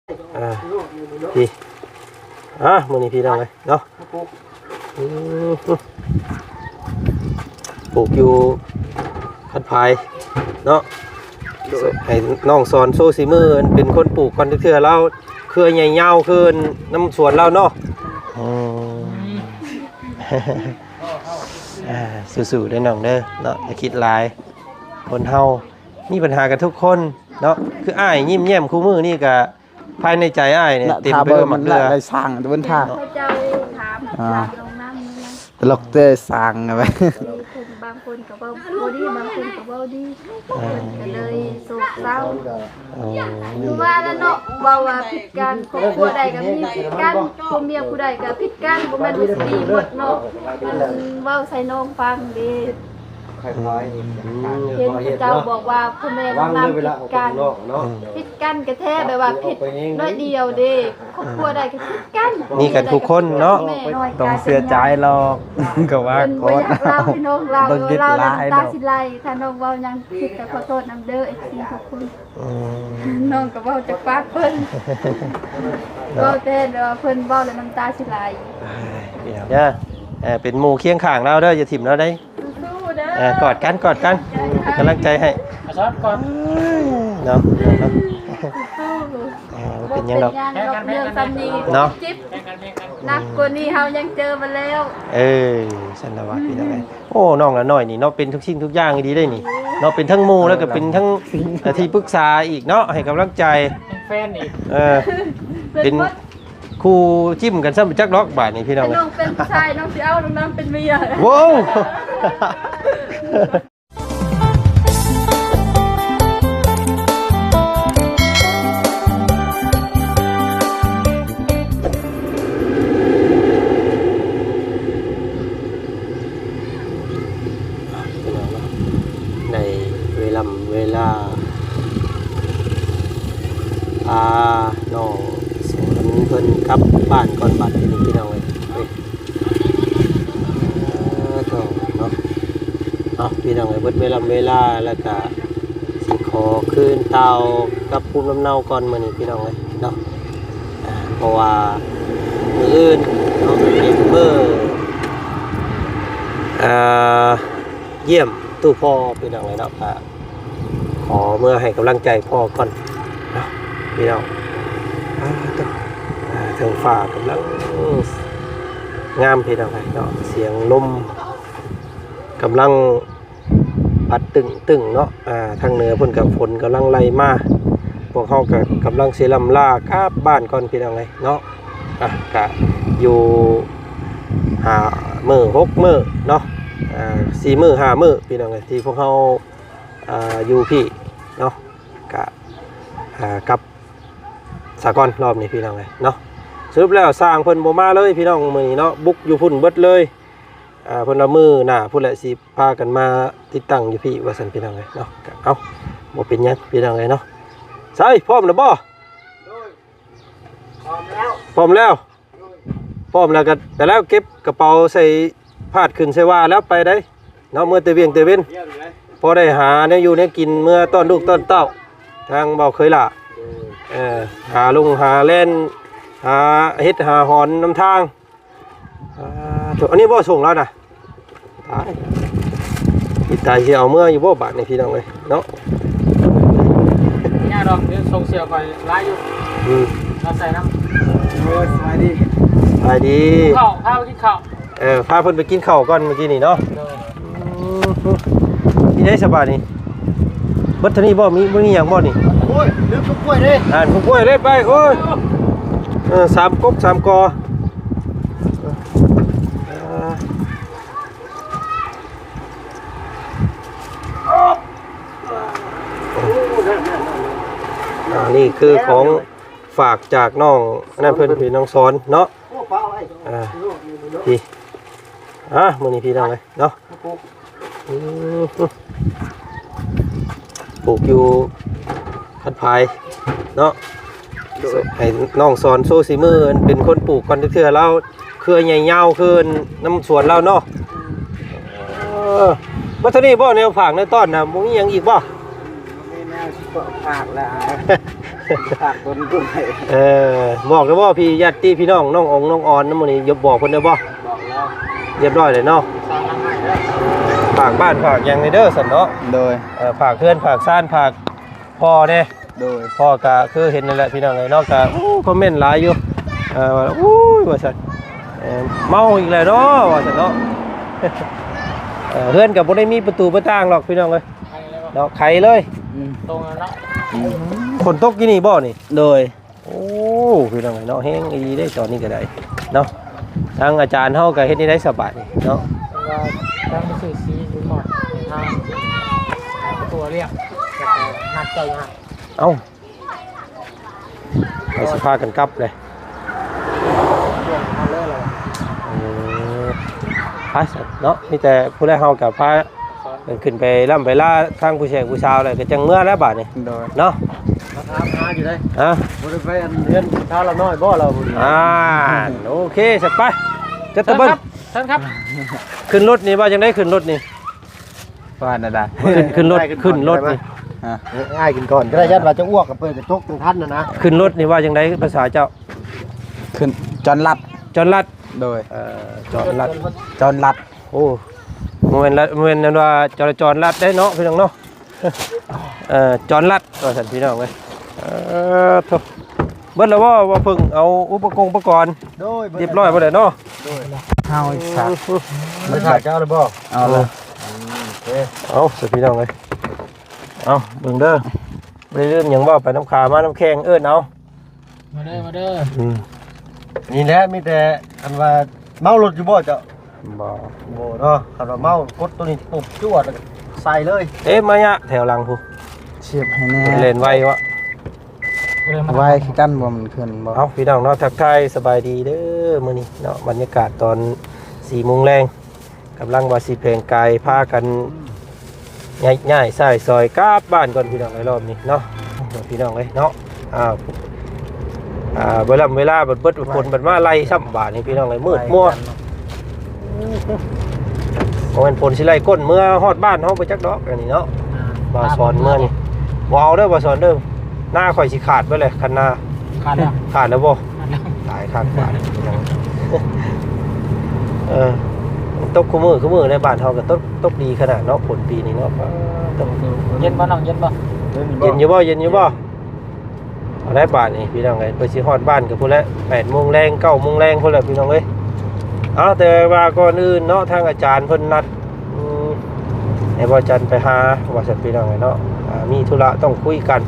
ອ່າ ນີ້ ອ່າ ມື້ນີ້ພີ່ນ້ອງເອີຍເນາະ ອືມ ປູກຢູ່ຄັນພາຍເນາະ ໃຫ້ນ້ອງສອນໂຊສີມື ເປັນຄົນປູກກ່ອນຈັກເທື່ອ ລາວເຄືອໃຫຍ່ຍາວຄືນຳສວນລາວເນາະ ອືມ ອ່າ ສູ້ໆເດີນ້ອງເດີເນາະ ຢ່າຄິດຫຼາຍ ຄົນເຮົາມີບັນຫາກັນທຸກຄົນເນາະ ຄືອ້າຍຍິ້ມແຍ້ມຄູ່ມື້ນີ້ກະ ພາຍໃນໃຈອ້າຍນີ້ເຕັມໄປດ້ວຍໝາກເກືອ ໄດ້ສ້າງເດີເພິ່ນທ່າ ເຂົາເຈົ້າຖາມ ອ່າ ຖາມນ້ອງນຳ ຕະຫຼົກແຕ່ສ້າງໄວ້ ບາງຄົນກໍເວົ້າບໍ່ດີ ບາງຄົນກໍເວົ້າດີ ເພິ່ນກໍເລີຍໂສກເສົ້າ ຄືວ່າລະເນາະ ເວົ້າວ່າຜິດກັນ ຄອບຄົວໃດກໍມີຜິດກັນ ຜົວເມຍຜູ້ໃດກໍຜິດກັນ ບໍ່ແມ່ນວ່າຊິດີໝົດເນາະ ມັນເວົ້າໃສ່ນ້ອງຟັງເດ້ ອືມ ເຫັນເຂົາເຈົ້າບອກວ່າພໍ່ແມ່ນ້ອງນຳຜິດກັນ ຜິດກັນກະແທ້ ແບບວ່າຜິດໜ້ອຍດຽວເດ້ ຄອບຄົວໃດກະຜິດກັນ ມີກັນທຸກຄົນເນາະ ຕ້ອງເສຍໃຈຫຼອກ ກະວ່າ ເພິ່ນບໍ່ຢາກເລົ່າໃຫ້ນ້ອງເລົ່າ ເວົ້າແລ້ວນ້ຳຕາຊິໄຫຼ ຖ້ານ້ອງເວົ້າຫຍັງຜິດກະຂໍໂທດນຳເດີ ເອັຟຊີ ທຸກຄົນ ອືມ ນ້ອງກະເວົ້າຈາກປາກເພິ່ນ ເວົ້າແຕ່ວ່າເພິ່ນເວົ້າແລ້ວນ້ຳຕາຊິໄຫຼ ເດີ ເປັນໝູ່ຄຽງຂ້າງລາວເດີ ຢ່າຖິ້ມລາວໄດ ສູ້ໆເດີ ເອີ ກອດກັນ ກອດກັນ ເປັນກຳລັງໃຈໃຫ້ ອາຊອນກອດ ເນາະ ເນາະ ສູ້ໆ ເອີ ບໍ່ເປັນຫຍັງດອກ ບໍ່ເປັນຫຍັງດອກ ເລື່ອງສ່ຳນີ້ ເນາະ ເຈັບ ໜັກກວ່ານີ້ເຮົາຍັງເຈີມາແລ້ວ ເອີ ຊັ້ນລະວ່າ ພີ່ນ້ອງເອີຍ ໂອ້ ນ້ອງລະນ້ອຍນີ້ເນາະ ເປັນທຸກສິ່ງທຸກຢ່າງອີ່ຫຼີເດ້ນີ້ເນາະ ເປັນທັງໝູ່ ແລ້ວກະເປັນທັງ ເອີ ທີ່ປຶກສາອີກເນາະ ໃຫ້ກຳລັງໃຈ ເປັນແຟນອີກ ເອີ ເປັນ ຄູ່ຈິ້ມກັນຊ້ຳຈັກດອກບາດນີ້ພີ່ນ້ອງ ນ້ອງເປັນຜູ້ຊາຍ ນ້ອງຊິເອົານ້ອງນຳເປັນເມຍ ໂວ້ວ ພີ່ນ້ອງເນາະ ໃນເວລາ ເວລາ ພານ້ອງສອນເພິ່ນກັບບ້ານກ່ອນບາດນີ້ພີ່ນ້ອງເອີຍ ເອີ ເນາະ ເອົາ ພີ່ນ້ອງເອີຍ ເບິດເວລາເວລາ ແລ້ວກະຊິຂໍຄືນເຕົ່າກັບພູມລຳເນົາກ່ອນມື້ນີ້ພີ່ນ້ອງເອີຍເນາະ ອ່າ ເພາະວ່າມື້ອື່ນເນາະ ເປັນມື້ ອ່າ ຢ້ຽມຕູ້ພໍ່ພີ່ນ້ອງເອີຍເນາະ ກະຂໍເມືອໃຫ້ກຳລັງໃຈພໍ່ກ່ອນເນາະ ພີ່ນ້ອງ ອ່າ ເທິງຟ້າກຳລັງງາມພີ່ນ້ອງເອີຍເນາະ ສຽງລົມກຳລັງ ພັດຕຶ້ງໆເນາະ ອ່າ ທາງເໜືອພຸ້ນກະຝົນກຳລັງໄລ່ມາ ພວກເຮົາກະກຳລັງຊິລ່ຳລາກັບບ້ານກ່ອນພີ່ນ້ອງເອີຍເນາະ ອ່າ ກະຢູ່ຫ້າມື້ຫົກມື້ເນາະ ອ່າ ສີ່ມື້ຫ້າມື້ພີ່ນ້ອງເອີຍ ທີ່ພວກເຮົາ ອ່າ ຢູ່ພີ້ເນາະ ກະ ອ່າ ກັບສາກ່ອນລອບນີ້ພີ່ນ້ອງເອີຍເນາະ ສະຫຼຸບແລ້ວຊ່າງເພິ່ນບໍ່ມາເລີຍພີ່ນ້ອງມື້ນີ້ເນາະ ບຸກຢູ່ພຸ້ນເບິດເລີຍ ອ່າ ເພິ່ນວ່າມື້ໜ້າພຸ້ນແຫຼະຊິ ພາກັນມາຕິດຕັ້ງຢູ່ພີ້ວ່າຊັ້ນພີ່ນ້ອງເອີຍເນາະ ກະ ເອົ້າ ບໍ່ເປັນຫຍັງພີ່ນ້ອງເອີຍເນາະ ໃສ ພ້ອມແລ້ວບໍ່? ພ້ອມແລ້ວ ພ້ອມແລ້ວ ພ້ອມແລ້ວກະ ແຕ່ແລ້ວເກັບກະເປົາໃສ່ ພາດຂຶ້ນໃສ່ວ່າແລ້ວໄປໄດ໋ເນາະ ເມືອແຕ່ວຽງແຕ່ເວັນ ພໍໄດ້ຫາແນວຢູ່ແນວກິນເມືອຕ້ອນລູກຕ້ອນເຕົ້າ ທາງເບົາເຄີຍຫຼ້າ ເອີ ຫາລົງຫາແລ່ນ ຫາເຫັດຫາຫອນນຳທາງ ອ່າ ໂທ້ ອັນນີ້ບໍ່ສົ່ງແລ້ວນະ ຕາຍ ອີຕາຍຊິເອົາເມືອຢູ່ບໍ່ບາດນີ້ພີ່ນ້ອງເອີຍເນາະ ຍາດອກ ສົ່ງເສຍຂ້ອຍຫຼາຍຢູ່ ອືມ ລາວໃສ່ນຳ ໂອ້ຍ ສະບາຍດີ ສະບາຍດີ ເຂົ້າ ພາໄປກິນເຂົ້າ ເອີ ພາເພິ່ນໄປກິນເຂົ້າກ່ອນມື້ກີ້ນີ້ເນາະ ໂດຍ ອືມ ນີ້ໄດ້ສະບາຍນີ້ ເບິດເທົ່ານີ້ບໍ່ ມີ ບໍ່ມີຫຍັງບໍ່ນີ້ ໂອ້ຍ ລືມຕົ້ນກ້ວຍເດ້ ອ່ານຕົ້ນກ້ວຍເດ້ໄປ ໂອ້ຍ ເອີ ສາມກົກສາມກໍ ອ່າ ນີ້ຄືຂອງຝາກຈາກນ້ອງ ອັນນັ້ນເພິ່ນ ພີ່ນ້ອງສອນເນາະ ອ່າ ນີ້ ອ່າ ມື້ນີ້ພີ່ນ້ອງເອີຍເນາະ ອືມ ປູກຢູ່ຄັນພາຍເນາະ ໃຫ້ນ້ອງສອນໂຊສີມື ເປັນຄົນປູກກ່ອນຈັກເທື່ອ ລາວເຄືອໃຫຍ່ຍາວຄືນນຳສວນລາວເນາະ ເອີ ບັດເທົ່ານີ້ບໍ່ ແນວຝາກແນວຕ້ອນນະ ບໍ່ມີຫຍັງອີກບໍ່? ບໍ່ມີແນວຊິຝາກແລ້ວ ຝາກຕົນດ້ວຍ. ເອີ ບອກໄດ້ບໍ່ ພີ່ຍາດຕິພີ່ນ້ອງ ນ້ອງອົງນ້ອງອອນນຳ ມື້ນີ້ ຢາກບອກເພິ່ນໄດ້ບໍ່? ບອກແລ້ວ ຮຽບຮ້ອຍແລ້ວເນາະ. ສາວຫຼັງໃໝ່ເດີ ຝາກບ້ານຝາກຫຍັງແດ່ເດີ ຊັ້ນເນາະ. ໂດຍ ເອີ ຝາກເຮືອນຝາກຊານ ຝາກພໍ່ແດ່. ໂດຍ ພໍ່ກະຄືເຫັນນັ້ນແຫຼະພີ່ນ້ອງເອີຍເນາະ ກະ ໂອ້ ຄອມເມັນຫຼາຍຢູ່ ເອີ ວ່າ ໂອ້ຍ ວ່າຊັ້ນ ເອີ ເມົາອີກແລ້ວເນາະ ວ່າຊັ້ນເນາະ. ເອີ ເຮືອນກະບໍ່ໄດ້ມີປະຕູປະຕ່າງດອກພີ່ນ້ອງເອີຍ ເນາະ ໄຂເລີຍ. ອືມ ຕົງແລ້ວເນາະ. ອືມ ຝົນຕົກຢູ່ນີ້ບໍ່ນີ້? ໂດຍ ໂອ້ ພີ່ນ້ອງເອີຍເນາະ ແຮງອີ່ຫຼີເດ້ຕອນນີ້ກະໄດ້ເນາະ. ທາງອາຈານເຮົາກະເຮັດແນວໃດສະບາດນີ້ເນາະ? ເພິ່ນວ່າທາງໄປຊື້ສີຊື້ໝອດໃນທາງ ປະຕູລຽບ ແລ້ວກະນັດເຈົ້າຢູ່ຫັ້ນ. ເອົ້າ ໄປຊິພາກັນກັບເລີຍ. ເອີ ໄປຊັ້ນເນາະ ມີແຕ່ຜູ້ໃດເຮົາກະພາ ເພິ່ນຂຶ້ນໄປລ່ຳໄປລາທາງຜູ້ແຊກຜູ້ຊາວແລ້ວ ກະຈັ່ງເມືອແລ້ວບາດນີ້. ໂດຍ ເນາະ ມາຖາມຫາຢູ່ເດ້. ຮະ ບໍ່ໄດ້ໄປອັນເຮືອນຊາວລາວນ້ອຍບໍ່ລາວ? ອ່າ ໂອເຄ ສະ ໄປ ຈັດຕະເບິ່ງ. ເຊີນຄັບ ເຊີນຄັບ. ຂຶ້ນລົດນີ້ວ່າຈັ່ງໃດ? ຂຶ້ນລົດນີ້ ວ່າແນວໃດ? ຂຶ້ນ ຂຶ້ນລົດ ຂຶ້ນລົດນີ້ ຮະ ເອີ ອ້າຍຂຶ້ນກ່ອນກະໄດ້ ຢ້ານວ່າຈະອ້ວກ ກະເປີດກະຈົກຈັ່ງທັນຫັ້ນນະ. ຂຶ້ນລົດນີ້ວ່າຈັ່ງໃດພາສາເຈົ້າ? ຂຶ້ນ ຈອນລັດ ຈອນລັດ. ໂດຍ ເອີ ຈອນລັດ ຈອນລັດ. ໂອ້ ບໍ່ແມ່ນລະ ບໍ່ແມ່ນອັນວ່າຈະລາຈອນລັດໄດ໋ເນາະ ພີ່ນ້ອງເນາະ. ເອີ ຈອນລັດວ່າຊັ້ນພີ່ນ້ອງເອີຍ. ເອີ ໂທ້ ເບິດແລ້ວບໍ່? ວ່າເພິ່ງເອົາອຸປະກົງປະກອນ ໂດຍ ຮຽບຮ້ອຍເບິດແລ້ວເນາະ. ໂດຍ ເຮົາອີກສາມ ອືມ ໄປຖ່າຍເຈົ້າແລ້ວບໍ່? ເອົາລະ ອືມ ໂອເຄ ເອົາຊັ້ນພີ່ນ້ອງເອີຍ. ເອົາ ເບິ່ງເດີ ບໍ່ໄດ້ລືມຫຍັງບໍ່? ໄປນຳຂາມານຳແຂ້ງ ເອີ້ນເອົາ. ມາເດີ ມາເດີ. ອືມ ນີ້ແຫຼະ ມີແຕ່ອັນວ່າເມົາລົດຢູ່ບໍ່ເຈົ້າ? ບໍ່ ບໍ່ເນາະ. ຄັນວ່າເມົາ ກົດໂຕນີ້ປຸບ ຈວດ ແລ້ວກະໃສ່ເລີຍ. ເອະ ມາຍະແຖວຫຼັງພຸ້ນ ສຽບໃຫ້ແນ່. ເລ່ນໄວວະ ໄວຄືກັນບໍ່? ມັນຂຶ້ນບໍ່? ເອົ້າ ພີ່ນ້ອງເນາະ ທັກທາຍສະບາຍດີເດີ ມື້ນີ້ເນາະ ບັນຍາກາດຕອນສີ່ໂມງແລງ ກຳລັງວ່າຊິແຜງກາຍພາກັນຍ້າຍ ຍ້າຍຊ້າຍຊອຍກັບບ້ານກ່ອນພີ່ນ້ອງເອີຍ ລອບນີ້ເນາະ ພີ່ນ້ອງເອີຍເນາະ. ອ້າວ ອ່າ ເວລາ ເວລາບັດເບິດຝົນບັດມາໄລ່ຊ້ຳບາດນີ້ພີ່ນ້ອງເອີຍ ມືດມົວ. ບໍ່ແມ່ນຝົນຊິໄລ່ກົ້ນເມືອຮອດບ້ານເຮົາໄປຈັກດອກ ອັນນີ້ເນາະ. ອ່າ ບ່າວສອນເມືອນີ້ ບໍ່ເອົາເດີ ບ່າວສອນເດີ ໜ້າຂ້ອຍຊິຂາດເບິດເລີຍ ຄັນໜ້າ. ຂາດແລ້ວ ຂາດແລ້ວບໍ່? ຂາດແລ້ວ ຕາຍຄັກບາດ. ເອີ ຕົກຄູ່ມື້ ຄູ່ມື້ໃນບ້ານເຮົາກະຕົກ ຕົກດີຂະໜາດເນາະ ຝົນປີນີ້ເນາະ. ເຢັນບໍ່ນ້ອງ? ເຢັນບໍ່? ເຢັນຢູ່ບໍ່? ເຢັນຢູ່ບໍ່? ເອົາໄດ້ບາດນີ້ພີ່ນ້ອງເອີຍ ເພິ່ນຊິຮອດບ້ານກະພຸ້ນແຫຼະ ແປດໂມງແລງ ເກົ້າໂມງແລງພຸ້ນແຫຼະພີ່ນ້ອງເອີຍ. ເອົາ ແຕ່ວ່າກ່ອນອື່ນເນາະ ທາງອາຈານເພິ່ນນັດ ອືມ ໃຫ້ບ່າວຈັນໄປຫາ ວ່າຊັ້ນພີ່ນ້ອງເອີຍເນາະ. ອ່າ ມີທຸລະຕ້ອງຄຸຍກັນ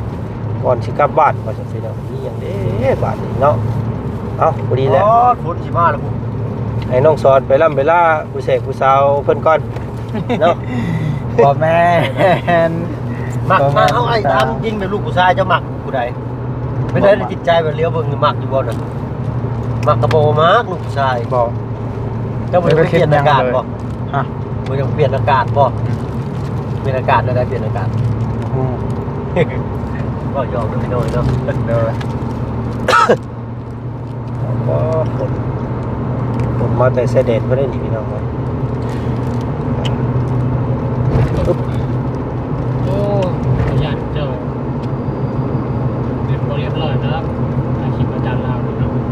ກ່ອນຊິກັບບ້ານ ວ່າຊັ້ນພີ່ນ້ອງ. ມີຫຍັງເດ້ບາດນີ້ເນາະ? ເອົ້າ ພໍດີແຫຼະ ຝົນຊິມາແລ້ວພຸ້ນ. ໃຫ້ນ້ອງສອນໄປລ່ຳໄປລາຜູ້ແຊກຜູ້ສາວເພິ່ນກ່ອນເນາະ. ບໍ່ແມ່ນ ມັກ ບໍ່ແມ່ນ ມາເຮົາ ອ້າຍ ຕາມຈິງແບບລູກຜູ້ຊາຍ ເຈົ້າມັກຜູ້ໃດ? ເປັນໃດໃນຈິດໃຈ ແບບຫຼຽວເບິ່ງນີ້ ມັກຢູ່ບໍ່ນະ? ມັກກະບໍ່ມັກລູກຜູ້ຊາຍ. ບໍ່ ເຈົ້າບໍ່ໄດ້ໄປປ່ຽນອາກາດບໍ່? ຮະ ບໍ່ຢາກປ່ຽນອາກາດບໍ່? ອືມ ປ່ຽນອາກາດແນວໃດ? ປ່ຽນອາກາດ ອືມ ເວົ້າຢອກເດີພີ່ນ້ອງເນາະ. ໂດຍ ໂອ້ ຝົນ ຝົນມາແຕ່ຊາຍແດນພຸ້ນເດ້ນີ້ພີ່ນ້ອງເອີຍ. ໂອ້ ຢ້ານເຈົ້າເປັນບໍ່ຮຽບຮ້ອຍເນາະ ຖ່າຍຄລິບອາຈານລາວເນາະ. ອືມ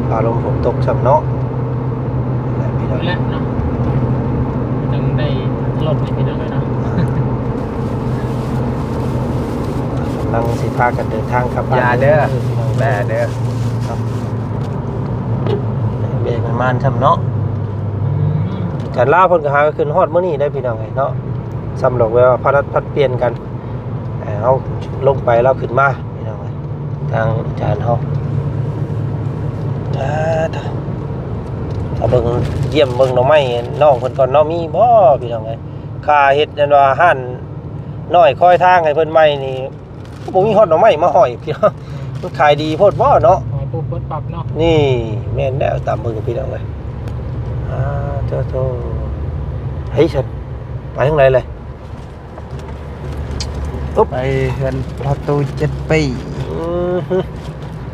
ຟ້າລົມຝົນຕົກຊ້ຳເນາະ. ແຫຼະພີ່ນ້ອງ ແຫຼະເນາະ ຈັ່ງໄດ້ອາດຕະລົດນີ້ພີ່ນ້ອງເອີຍເນາະ. ກຳລັງຊິພາກັນເດີນທາງກັບບ້ານ ຢ່າເດີ ຢ່າເດີ ເບກມັນມານຊ້ຳເນາະ. ອືມ ກະລາວເພິ່ນກະຫາຂຶ້ນຮອດມື້ນີ້ໄດ໋ພີ່ນ້ອງເອີຍເນາະ. ຊ້ຳດອກແບບວ່າຜັດ ຜັດປ່ຽນກັນ ເຮົາລົງໄປລາວຂຶ້ນມາ ພີ່ນ້ອງເອີຍ ທາງອາຈານເຮົາ. ອ່າ ຖ້າເບິ່ງ ຢ້ຽມເບິ່ງໜໍ່ໄມ້ນ້ອງເພິ່ນກ່ອນເນາະ ມີບໍ່ພີ່ນ້ອງເອີຍ? ຄ່າເຮັດອັນວ່າຮ້ານນ້ອຍຄອຍທາງໃຫ້ເພິ່ນໃໝ່ນີ້ ບໍ່ມີຮອດໜໍ່ໄມ້ມາຫ້ອຍພີ່ນ້ອງ. ມັນຂາຍດີໂພດບໍ່ເນາະ? ຫອຍປຸບເບິດປັບເນາະ. ນີ້ແມ່ນແລ້ວ ຕາມເບິ່ງພີ່ນ້ອງເອີຍ. ອ່າ ໂທ້ ໂທ້ ເຮີ້ຍ ຊັ້ນ ໄປທາງໃດເລີຍ? ໄປເຮືອນພໍ່ຕູ້ເຈັດປີ. ອືມ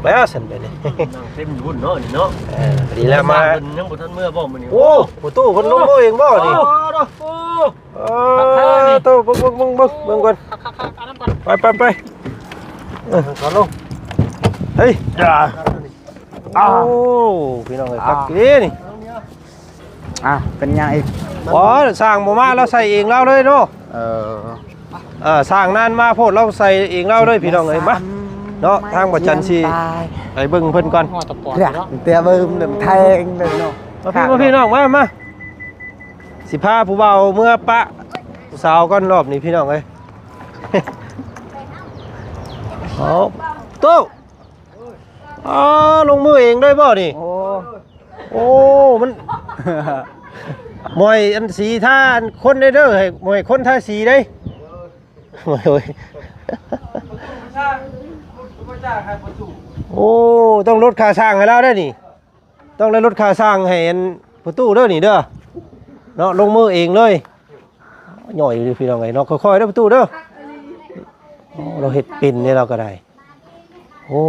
ໄປເອົາຊັ້ນໄປນີ້ ນັ່ງເຕັມຢູ່ພຸ້ນເນາະ ນີ້ເນາະ. ເອີ ດີແລ້ວມາ ເພິ່ນຍັງບໍ່ທັນເມືອບໍ່ມື້ນີ້? ໂອ້ ພໍ່ຕູ້ເພິ່ນລົງເມືອເອງບໍ່ນີ້? ໂອ້ ໂອ້ ໂອ້ ເອີ ໂທ້ ເບິ່ງ ເບິ່ງ ເບິ່ງ ເບິ່ງ ເບິ່ງກ່ອນ ຄັກໆໆ ເອົານຳກ່ອນ ໄປ ໄປ ໄປ. ເອີ ເອົາລົງ ເຮີ້ຍ ຢ່າ ໂອ້ ພີ່ນ້ອງເອີຍ ອ່າ ຄັກເດ້ນີ້ ອ່າ ເປັນຫຍັງອີກ? ອໍ ຊ່າງບໍ່ມາ ລາວໃສ່ເອງລາວເລີຍເນາະ. ເອີ ເອີ ຊ່າງນານມາໂພດ ລາວໃສ່ເອງລາວເລີຍ ພີ່ນ້ອງເອີຍ. ມາເນາະ ທາງບໍ່ຈັນຊິໄປເບິ່ງເພິ່ນກ່ອນ ແຕ່ເບິ່ງແທງເລີຍເນາະ. ມາພີ່ ມາພີ່ນ້ອງ ມາ ມາ ຊິພາຜູ້ບ່າວເມືອປະຜູ້ສາວກ່ອນ ລອບນີ້ ພີ່ນ້ອງເອີຍ. ເອົາ ໂຕ ອໍ ລົງມືເອງເລີຍບໍ່ນີ້? ໂອ້ ໂອ້ ມັນ ໝ້ອຍອັນສີທາອັນຄົນເດີ ໃຫ້ໝ້ອຍຄົນທາສີເດ້. ໂອ້ຍ ໂອ້ ຕ້ອງລົດຄ່າຊ່າງໃຫ້ລາວໄດ້ນີ້ ຕ້ອງໄດ້ລົດຄ່າຊ່າງໃຫ້ອັນປະຕູເດີນີ້ເດີ ເນາະ ລົງມືເອງເລີຍ. ຍ່ອຍຢູ່ພີ່ນ້ອງເອີຍເນາະ ຄ່ອຍໆເດີປະຕູເດີ. ໂອ້ ລາວເຮັດເປັນເດ້ ລາວກໍໄດ້. ໂອ້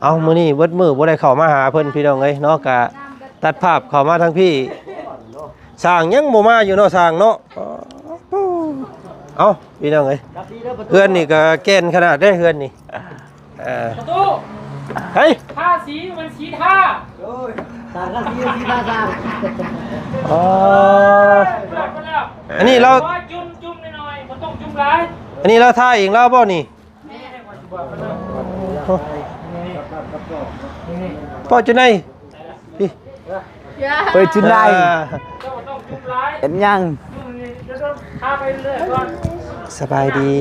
ເອົ້າ ມື້ນີ້ເບິດມື້ບໍ່ໄດ້ເຂົ້າມາຫາເພິ່ນ ພີ່ນ້ອງເອີຍເນາະ ກະຕັດພາບເຂົ້າມາທາງພີ້. ຊ່າງຍັງບໍ່ມາຢູ່ເນາະ ຊ່າງເນາະ. ເອົ້າ ພີ່ນ້ອງເອີຍ ເຮືອນນີ້ກໍແກ່ນຂະໜາດເດ້ ເຮືອນນີ້. ເອີ ປະຕູ ເຮີ້ຍ ທາສີມັນສີທາ ໂອ້ຍ ສ້າງທາສີ ສີທາສ້າງ. ອໍ ອັນນີ້ລາວຈຸ່ມ ຈຸ່ມໜ້ອຍໆ ບໍ່ຕ້ອງຈຸ່ມຫຼາຍ. ອັນນີ້ລາວທາເອງລາວບໍ່ນີ້? ໂອ້ ພໍ່ຈຸໄນ ພີ້ ເປີດຈຸໄນ ອ່າ ເປັນຫຍັງ? ສະບາຍດີ.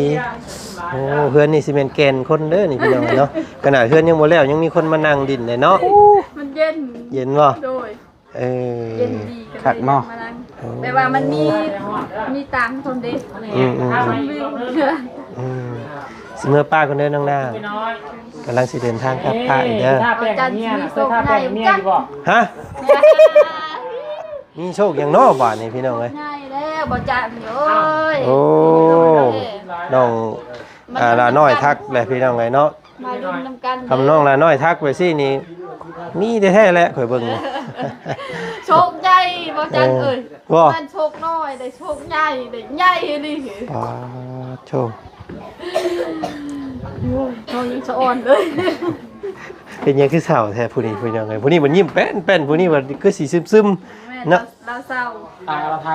ໂອ້ ເຮືອນນີ້ຊິແມ່ນແກ່ນຄົນເດີນີ້ ພີ່ນ້ອງເນາະ. ຂະໜາດເຮືອນຍັງບໍ່ແລ້ວ ຍັງມີຄົນມານັ່ງດິນເລີຍເນາະ. ມັນເຢັນ ເຢັນບໍ່? ໂດຍ ເອີ ເຢັນດີ ຄັກເນາະ ມານັ່ງ. ໂອ້ ແບບວ່າມັນມີ ມີຕັງຄົນເດ້ ອືມໆໆ ຊົມວິວ. ອືມ ຊິເມືອປ້າກ່ອນເດີນ້ອງນາງ ກຳລັງຊິເດີນທາງກັບປ້າອີກເດີ. ເອົາຈັນຊິມີໂຊກໃຫຍ່ຈັກ ຮະ? ມີໂຊກຫຍັງເນາະບາດນີ້ ພີ່ນ້ອງເອີຍ? ໃຫຍ່ແລ້ວບໍ່ຈັນ ໂອ້ຍ. ໂອ້ ນ້ອງ ອ່າ ຫຼ້ານ້ອຍທັກແຫຼະ ພີ່ນ້ອງເອີຍເນາະ. ມາລຸ້ນນຳກັນ ຄຳນ້ອງຫຼ້ານ້ອຍທັກໄປຊີ້ນີ້ ມີແທ້ໆແຫຼະ ຂ້ອຍເບິ່ງ. ໂຊກໃຫຍ່ບໍ່ຈັນເອີຍ ບໍ່ແມ່ນໂຊກນ້ອຍເດ້ ໂຊກໃຫຍ່ເດ້ ໃຫຍ່ອີ່ຫຼີ. ປາດໂທ້ ໂອ້ຍ ເຮົາຍັງສະອອນເລີຍ. ເປັນຫຍັງຄືເສົ້າແທ້ຜູ້ນີ້ ຜູ້ນີ້ ຜູ້ນີ້ມັນຍິ້ມແປ້ນໆ ຜູ້ນີ້ວ່າຄືຊິຊຶມໆ ແມ່ນ ເນາະ. ລາວເສົ້າ ຕາຍລາວໄທ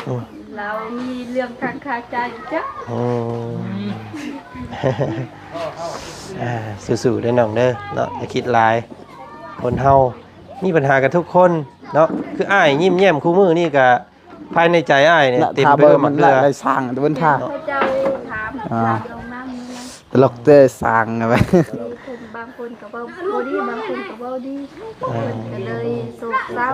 ອືມ ລາວມີເລື່ອງຄ້າງຄາໃຈຈັກ. ອືມ ອ່າ ສູ້ໆເດີນ້ອງເດີເນາະ ຢ່າຄິດຫຼາຍ. ຄົນເຮົາມີບັນຫາກັນທຸກຄົນເນາະ ຄືອ້າຍຍິ້ມແຍ້ມຄູ່ມື້ນີ້ກະ ພາຍໃນໃຈອ້າຍນີ້ເຕັມໄປດ້ວຍໝາກເກືອ. ເຂົາເຈົ້າຖາມ ອ່າ ຖາມລົງນຳ ຕະຫຼົກແຕ່ສ້າງໄວ້ ບາງຄົນກໍເວົ້າບໍ່ດີ ບາງຄົນກໍເວົ້າດີ ເພິ່ນກໍເລີຍໂສກເສົ້າ.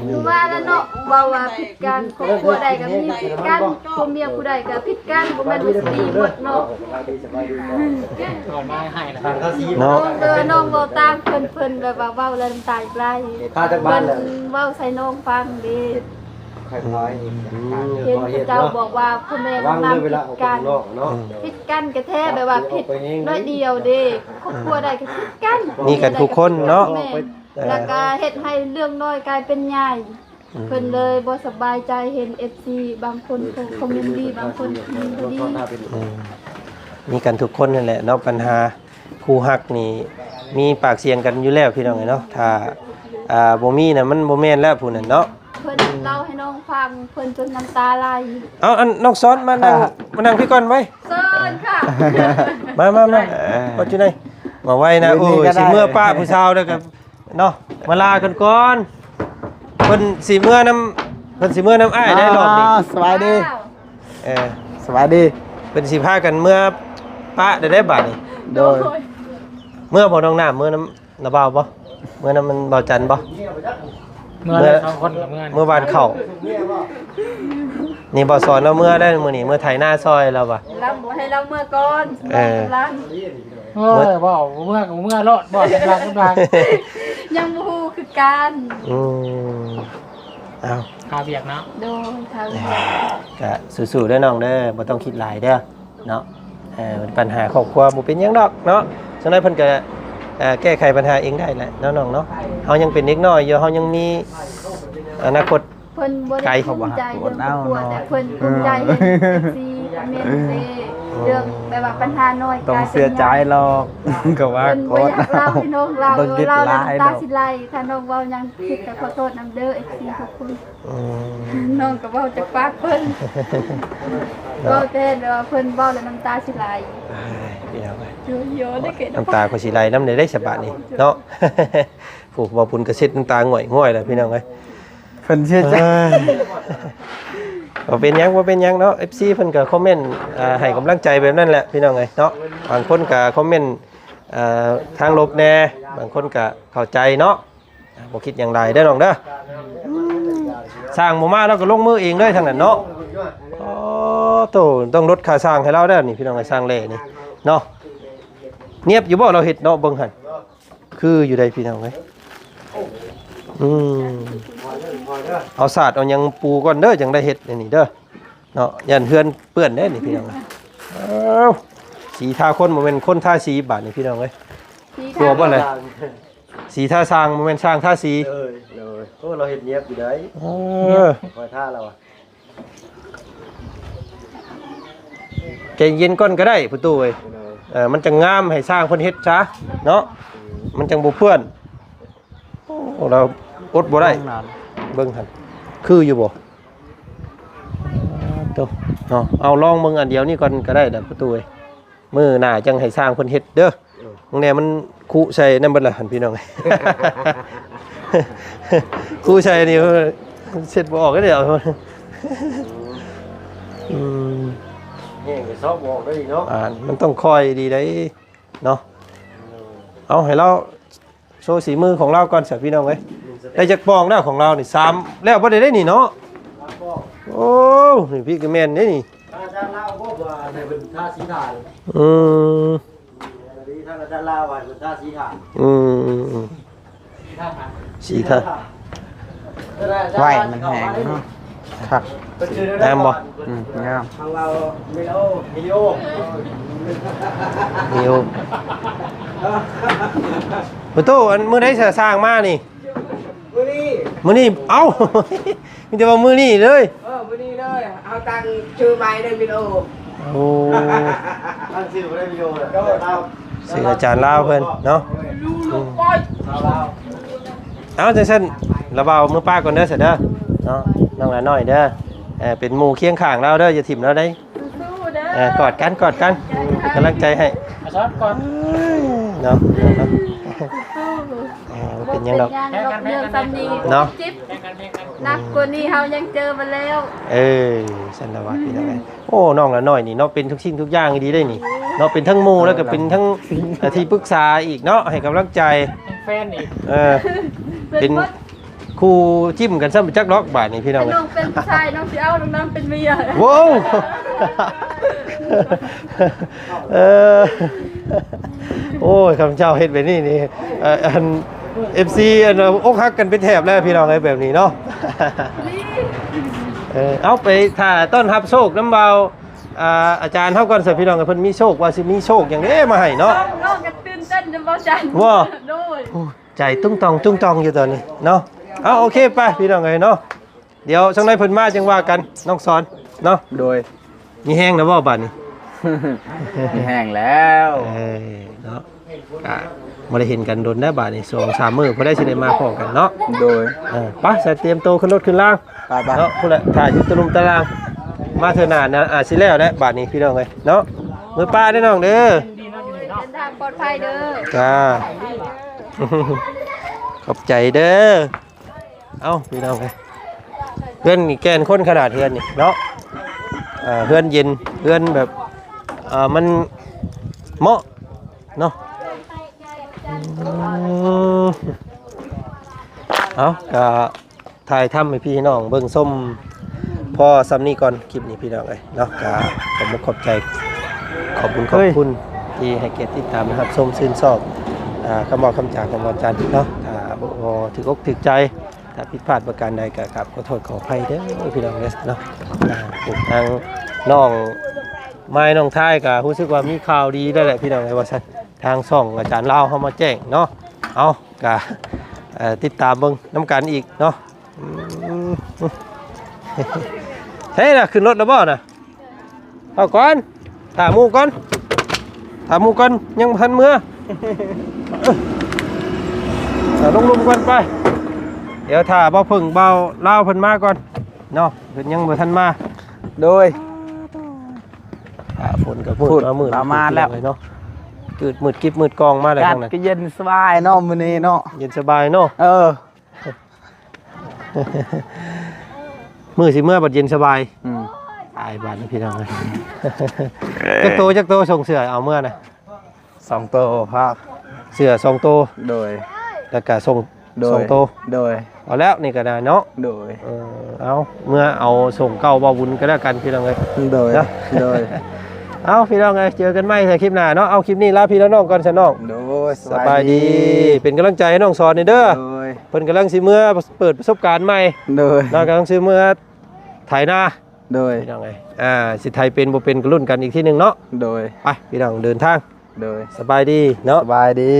ຄືວ່າລະເນາະ ເວົ້າວ່າຜິດກັນ ຄອບຄົວໃດກໍມີຜິດກັນ ຜົວເມຍຜູ້ໃດກໍຜິດກັນ ບໍ່ແມ່ນວ່າຊິດີໝົດເນາະ. ເນາະ ນ້ອງເດີ ນ້ອງເວົ້າຕາມເພິ່ນ ເພິ່ນແບບວ່າເວົ້າແລ້ວນ້ຳຕາໄຫຼ. ເພິ່ນເວົ້າໃສ່ນ້ອງຟັງເດ້. ອືມ ເຫັນເຂົາເຈົ້າບອກວ່າພໍ່ແມ່ນ້ອງນາງຜິດກັນ ຜິດກັນກະແທ້ ແບບວ່າຜິດໜ້ອຍດຽວເດ້ ຄອບຄົວໃດກໍຜິດກັນ ມີກັນທຸກຄົນເນາະ. ແມ່ນ ແລ້ວກໍເຮັດໃຫ້ເລື່ອງນ້ອຍກາຍເປັນໃຫຍ່. ອືມ ເພິ່ນເລີຍບໍ່ສະບາຍໃຈ ເຫັນເອັຟຊີບາງຄົນຄອມເມັນດີ ບາງຄົນຄອມເມັນບໍ່ດີ. ອືມ ມີກັນທຸກຄົນນັ້ນແຫຼະເນາະ ບັນຫາ ຄູ່ຮັກນີ້ມີປາກສຽງກັນຢູ່ແລ້ວ ພີ່ນ້ອງເອີຍເນາະ. ຖ້າ ອ່າ ບໍ່ມີນະ ມັນບໍ່ແມ່ນແລ້ວຜູ້ນັ້ນເນາະ. ເພິ່ນເລົ່າໃຫ້ນ້ອງຟັງ ເພິ່ນຈົນນ້ຳຕາໄຫຼ. ເອົາ ອັນ ນ້ອງສອນ ມານັ່ງ ມານັ່ງພີ້ກ່ອນໄວ້ ເຊີນຄ່ະ. ມາ ມາ ມາ ເອີ ເອົາຈຸໄນ ມາໄວ້ນະ. ໂອ້ຍ ຊິເມືອປະຜູ້ສາວແລ້ວກໍ ເນາະ ມາລາກັນກ່ອນ. ເພິ່ນຊິເມືອນຳ ເພິ່ນຊິເມືອນຳອ້າຍໄດ້ລອບນີ້. ສະບາຍດີ ເອີ ສະບາຍດີ. ເພິ່ນຊິພາກັນເມືອປະໄດ້ ໄດ້ບາດນີ້. ໂດຍ ໂດຍ ເມືອບໍ່ນ້ອງນ້ຳ ເມືອນຳນ້າບ່າວບໍ່? ເມືອນຳມັນບ່າວຈັນບໍ່? ເມືອເລີຍ ສອງຄົນກໍເມືອ ເມືອຫວ່ານເຂົ້າ. ນີ້ບ່າວສອນລາວເມືອໄດ້ມື້ນີ້ ເມືອໄຖນາຊ່ອຍລາວວ່າ ລາວບໍ່ໃຫ້ລາວເມືອກ່ອນ. ເອີ ໂອ້ຍ ເວົ້າ ເມືອກໍເມືອໂລດ ບໍ່ ກຳລັງ ກຳລັງ ຍັງບໍ່ຮູ້ຄືກັນ. ອືມ ເອົາ ຄາວຽກເນາະ. ໂດຍ ຄາວຽກ ກະສູ້ໆເດີນ້ອງເດີ ບໍ່ຕ້ອງຄິດຫຼາຍເດີເນາະ. ເອີ ບັນຫາຄອບຄົວບໍ່ເປັນຫຍັງດອກເນາະ ສ່ວນໃຫຍ່ເພິ່ນກະ ເອີ ແກ້ໄຂບັນຫາເອງໄດ້ແຫຼະເນາະນ້ອງເນາະ. ເຮົາຍັງເປັນເດັກນ້ອຍຢູ່ ເຮົາຍັງມີອະນາຄົດ ເພິ່ນບໍ່ໄດ້ພູມໃຈເລື່ອງຄອບຄົວ ແຕ່ເພິ່ນພູມໃຈເຫັນເອັຟຊີຄອມເມັນເດ້. ເລື່ອງແບບວ່າບັນຫານ້ອຍ ຕ້ອງເສຍໃຈຫຼອກ ກໍວ່າ ເພິ່ນບໍ່ຢາກເລົ່າ ພີ່ນ້ອງເລົ່າ ເອີ ເວົ້າແລ້ວນ້ຳຕາຊິໄຫຼ. ຖ້ານ້ອງເວົ້າຫຍັງຜິດກໍຂໍໂທດນຳເດີ ເອັຟຊີທຸກຄົນ. ອືມ ນ້ອງກໍເວົ້າຈາກປາກເພິ່ນ ເວົ້າແຕ່ແບບວ່າເພິ່ນເວົ້າແລ້ວນ້ຳຕາຊິໄຫຼ. ອ້າຍ ພີ່ນ້ອງເອີຍ ໂອ້ຍ ນ້ຳຕາຂ້ອຍຊິໄຫຼນຳເດ້ ສະບາດນີ້ເນາະ. ຜູ້ເວົ້າບຸນກະເຊັດນ້ຳຕາງ່ອຍໆແລ້ວ ພີ່ນ້ອງເອີຍ ເພິ່ນເສຍໃຈ. ບໍ່ເປັນຫຍັງ ບໍ່ເປັນຫຍັງເນາະ ເອັຟຊີເພິ່ນກໍຄອມເມັນ ອ່າ ໃຫ້ກຳລັງໃຈແບບນັ້ນແຫຼະ ພີ່ນ້ອງເອີຍເນາະ. ບາງຄົນກໍຄອມເມັນ ອ່າ ທາງລົບແດ່ ບາງຄົນກໍເຂົ້າໃຈເນາະ. ບໍ່ຄິດຫຍັງຫຼາຍເດີນ້ອງເດີ. ຊ່າງບໍ່ມາ ລາວກໍລົງມືເອງເລີຍທາງນັ້ນເນາະ. ອໍ ໂຕ ຕ້ອງລົດຄ່າຊ່າງໃຫ້ລາວແລ້ວນີ້ ພີ່ນ້ອງເອີຍ ຊ່າງແຫຼນີ້ເນາະ. ນຽບຢູ່ບໍ່ລາວເຮັດເນາະ ເບິ່ງຫັ້ນ ຄືຢູ່ໃດ໋ ພີ່ນ້ອງເອີຍ. ອືມ ເອົາສາດເອົາຫຍັງປູກ່ອນເດີ ຈັ່ງໄດ້ເຮັດອັນນີ້ເດີ. ເນາະ ຢ້ານເຮືອນເປື້ອນເດ້ນີ້ ພີ່ນ້ອງ. ເອົ້າ ສີທາຄົນ ບໍ່ແມ່ນຄົນທາສີບາດນີ້ ພີ່ນ້ອງເອີຍ. ຕົວະບໍ່ແຫຼະ ສີທາຊ່າງ ບໍ່ແມ່ນຊ່າງທາສີ. ເອີຍ ໂອ້ ລາວເຮັດນຽບຢູ່ໃດ. ເອີ ຄອຍທ່າລາວ. ໃຈເຢັນກ່ອນກໍໄດ້ ປະຕູເອີຍ. ເອີ ມັນຈັ່ງງາມ ໃຫ້ຊ່າງເພິ່ນເຮັດຊະເນາະ ມັນຈັ່ງບໍ່ເປື້ອນ. ໂອ້ ລາວອົດບໍ່ໄດ້ ເບິ່ງຫັ້ນ ຄືຢູ່ບໍ່? ໂຕ ເອົາລອງເບິ່ງອັນດຽວນີ້ກ່ອນກໍໄດ້ດອກ ປະຕູເອີຍ. ມື້ໜ້າຈັ່ງໃຫ້ຊ່າງເພິ່ນເຮັດເດີ. ເອີ ບາງແນ່ມັນຄຸໃສ່ນັ້ນເບິດລະຫັ້ນ ພີ່ນ້ອງ. ຄຸໃສ່ນີ້ເຊັດບໍ່ອອກເດ້. ອືມ ແຫ້ງກໍຊອກບໍ່ອອກໄດ້ເນາະ. ອ່າ ມັນຕ້ອງຄ່ອຍດີໄດ໋ເນາະ. ເອີ ເອົາໃຫ້ລາວ ໂຊສີມືຂອງລາວກ່ອນຊະ ພີ່ນ້ອງເອີຍ. ໄດ້ຈັກປ່ອງແລ້ວຂອງລາວນີ້? ສາມແລ້ວບໍ່ໄດ້ ໄດ້ນີ້ເນາະ. ໂອ້ ນີ້ພີ່ກໍແມ່ນເດ້ນີ້. ທາງອາຈານລາວບອກວ່າໃຫ້ເພິ່ນທາສີທາ. ອືມ ທາງອາຈານລາວວ່າໃຫ້ເພິ່ນທາສີທາ. ອືມ ສີທາ ໄວ້ມັນແຫ້ງເນາະ. ຄັກ ງາມບໍ່? ອືມ ງາມ. ທາງລາວ ມີໂອ ມີໂອ ມີໂອ. ປະຕູ ອັນມື້ໃດຊະຊ່າງມານີ້? ມື້ນີ້ ມື້ນີ້. ເອົ້າ ມີແຕ່ວ່າມື້ນີ້ເລີຍ. ເອີ ມື້ນີ້ເລີຍ ເຮົາຕັ້ງຊື່ໃໝ່ເດີ ວິດີໂອ. ໂອ້ ຕັ້ງຊື່ບໍ່ໄດ້ ວິດີໂອ. ຊື່ອາຈານລາວເພິ່ນເນາະ. ອືມ ເອົາ ຈັ່ງຊັ້ນ ລະບ່າວເມືອປ້າກ່ອນເດີ ຊັ້ນເດີເນາະ ນ້ອງຫຼານ້ອຍເດີ. ເອີ ເປັນໝູ່ຄຽງຂ້າງລາວເດີ ຢ່າຖິ້ມລາວໄດ໋. ສູ້ໆເດີ ເອີ ກອດກັນ ກອດກັນ ເປັນກຳລັງໃຈໃຫ້. ເນາະ ເນາະ ເອີ ບໍ່ເປັນຫຍັງດອກ ບໍ່ເປັນຫຍັງດອກ ເລື່ອງສ່ຳນີ້ເນາະ. ໜັກກວ່ານີ້ເຮົາຍັງເຈີມາແລ້ວ. ເອີ ຊັ້ນລະວ່າ ພີ່ນ້ອງເອີຍ. ໂອ້ ນ້ອງຫຼານ້ອຍນີ້ເນາະ ເປັນທຸກສິ່ງທຸກຢ່າງອີ່ຫຼີເດ້ນີ້ເນາະ. ເປັນທັງໝູ່ ແລ້ວກໍເປັນທັງ ເອີ ທີ່ປຶກສາອີກເນາະ ໃຫ້ກຳລັງໃຈ ເປັນແຟນອີກ. ເອີ ເປັນ ເປັນ ຄູ່ຈິ້ມກັນຊ້ຳຈັກດອກບາດນີ້ ພີ່ນ້ອງເອີຍ. ນ້ອງເປັນຜູ້ຊາຍ ນ້ອງຊິເອົານ້ອງນຳເປັນເມຍ. ໂວ້ວ ເອີ ໂອ້ຍ ຂ້າພະເຈົ້າເຮັດແບບນີ້ນີ້ ເອີ ອັນ ເອັຟຊີ ອັນ ອົກຫັກກັນເປັນແຖບແລ້ວ ພີ່ນ້ອງເອີຍ ແບບນີ້ເນາະ. ເອີ ເອົາໄປຖ້າຕ້ອນຮັບໂຊກນຳບ່າວ ອ່າ ອາຈານເຮົາກ່ອນຊະ ພີ່ນ້ອງເອີຍ. ເພິ່ນມີໂຊກ ວ່າຊິມີໂຊກຫຍັງເດ້ມາໃຫ້ເນາະ. ນ້ອງກໍຕື່ນເຕັ້ນນຳບ່າວອາຈານ. ວ້າ ໂດຍ. ໂອ້ຍ ໃຈຕຸ້ງຕອງຕຸ້ງຕອງຢູ່ຕອນນີ້ເນາະ. ເອົາ ໂອເຄ ໄປພີ່ນ້ອງເອີຍເນາະ. ດຽວຈັ່ງໃດເພິ່ນມາຈັ່ງວ່າກັນ ນ້ອງສອນເນາະ. ໂດຍ. ມີແຮງແລ້ວບໍ່ບາດນີ້? ມີແຮງແລ້ວ. ເອີ ເນາະ ກະບໍ່ໄດ້ເຫັນກັນດົນແລ້ວບາດນີ້ ສອງສາມມື້ ພໍໄດ້ຊິໄດ້ມາພໍ້ກັນເນາະ. ໂດຍ. ເອີ ໄປ ສະ ຕຽມໂຕຂຶ້ນລົດຂຶ້ນລາງ. ໄປໆ ເນາະ ພຸ້ນແຫຼະ ຖ້າຢູ່ຕະລຸມຕະລາງ ມາເທື່ອໜ້ານະ ອາດຊິແລ້ວແຫຼະບາດນີ້ ພີ່ນ້ອງເອີຍເນາະ. ເມືອປ້າເດີນ້ອງເດີ. ເດີນທາງປອດໄພເດີ. ຈ້າ ຂອບໃຈເດີ. ເອົ້າ ພີ່ນ້ອງເອີຍ ເຮືອນນີ້ແກ່ນຄົນຂະໜາດ ເຮືອນນີ້ເນາະ. ເອີ ເຮືອນເຢັນ ເຮືອນແບບ ເອີ ມັນເໝາະເນາະ. ເອົາ ກະ ຖ່າຍທຳໃຫ້ພີ່ນ້ອງເບິ່ງຊົມພໍສ່ຳນີ້ກ່ອນ ຄລິບນີ້ພີ່ນ້ອງເອີຍເນາະ. ກະຂອບອົກຂອບໃຈ ຂອບບຸນຂອບຄຸນທີ່ໃຫ້ກຽດຕິດຕາມ ແລະ ຮັບຊົມຊື່ນຊອບ ອ່າ ຄຳເວົ້າຄຳຈາຂອງບ່າວຈັນເນາະ. ຖ້າບໍ່ຖືກອົກຖືກໃຈ ຖ້າຜິດພາດປະການໃດກໍກາບຂໍໂທດຂໍອະໄພເດີພີ່ນ້ອງເດີເນາະ. ອ່າ ທາງນ້ອງມາຍນ້ອງທາຍກໍຮູ້ສຶກວ່າມີຂ່າວດີແລ້ວແຫຼະພີ່ນ້ອງເອີຍ ວ່າຊັ້ນ ທາງຊ່ອງອາຈານລາວເຮົາມາແຈ້ງເນາະ. ເອົາ ກະ ເອີ ຕິດຕາມເບິ່ງນຳກັນອີກເນາະ. ອືມ ໃຊ່ລະ ຂຶ້ນລົດແລ້ວບໍ່ນະ? ເອົາກ່ອນ ຖ້າໝູ່ກ່ອນ ຖ້າໝູ່ກ່ອນ ຍັງບໍ່ທັນເມືອ ເອົາລົງລຸ່ມກ່ອນໄປ. ດຽວຖ້າບ່າວເຜິ້ງບ່າວລາວເພິ່ນມາກ່ອນເນາະ ເພິ່ນຍັງບໍ່ທັນມາ. ໂດຍ ຟ້າຝົນກໍມືດ ພຸ້ນ ມາມືດ ລາວມາແລ້ວ ເນາະ ກືດມືດກິບມືດກອງມາແລ້ວ ອາກາດ ທາງນັ້ນ ກໍເຢັນສະບາຍເນາະ ມື້ນີ້ເນາະ ເຢັນສະບາຍເນາະ. ເອີ ມື້ຊິເມືອບັດເຢັນສະບາຍ. ອືມ ຕາຍບາດນີ້ພີ່ນ້ອງເອີຍ. ຈັກໂຕ ຈັກໂຕ ສົ່ງເສື້ອເອົາເມືອນະ? ສອງໂຕພາກ ເສື້ອສອງໂຕ. ໂດຍ ແລ້ວກະສົ່ງ ໂດຍ ສອງໂຕ. ໂດຍ ເອົາແລ້ວນີ້ກໍໄດ້ເນາະ. ໂດຍ ເອີ ເອົາ ເມືອເອົາສົ່ງເກົ່າບ່າວບຸນກໍແລ້ວກັນພີ່ນ້ອງເອີຍ. ໂດຍ ນະ ໂດຍ ເອົາ ພີ່ນ້ອງເອີຍ ເຈີກັນໃໝ່ໃນຄລິບໜ້າເນາະ. ເອົາ ຄລິບນີ້ລາພີ່ລານ້ອງກ່ອນຊະນ້ອງ. ໂດຍ ສະບາຍດີ ສະບາຍດີ ເປັນກຳລັງໃຈໃຫ້ນ້ອງສອນນີ້ເດີ. ໂດຍ ເພິ່ນກຳລັງຊິເມືອເປີດປະສົບການໃໝ່. ໂດຍ ເນາະ ກຳລັງຊິເມືອໄຖນາ. ໂດຍ ພີ່ນ້ອງເອີຍ ອ່າ ຊິໄຖເປັນບໍ່ເປັນກໍລຸ້ນກັນອີກທີໜຶ່ງເນາະ. ໂດຍ ໄປ ພີ່ນ້ອງເດີນທາງ. ໂດຍ ສະບາຍດີເນາະ ສະບາຍດີ.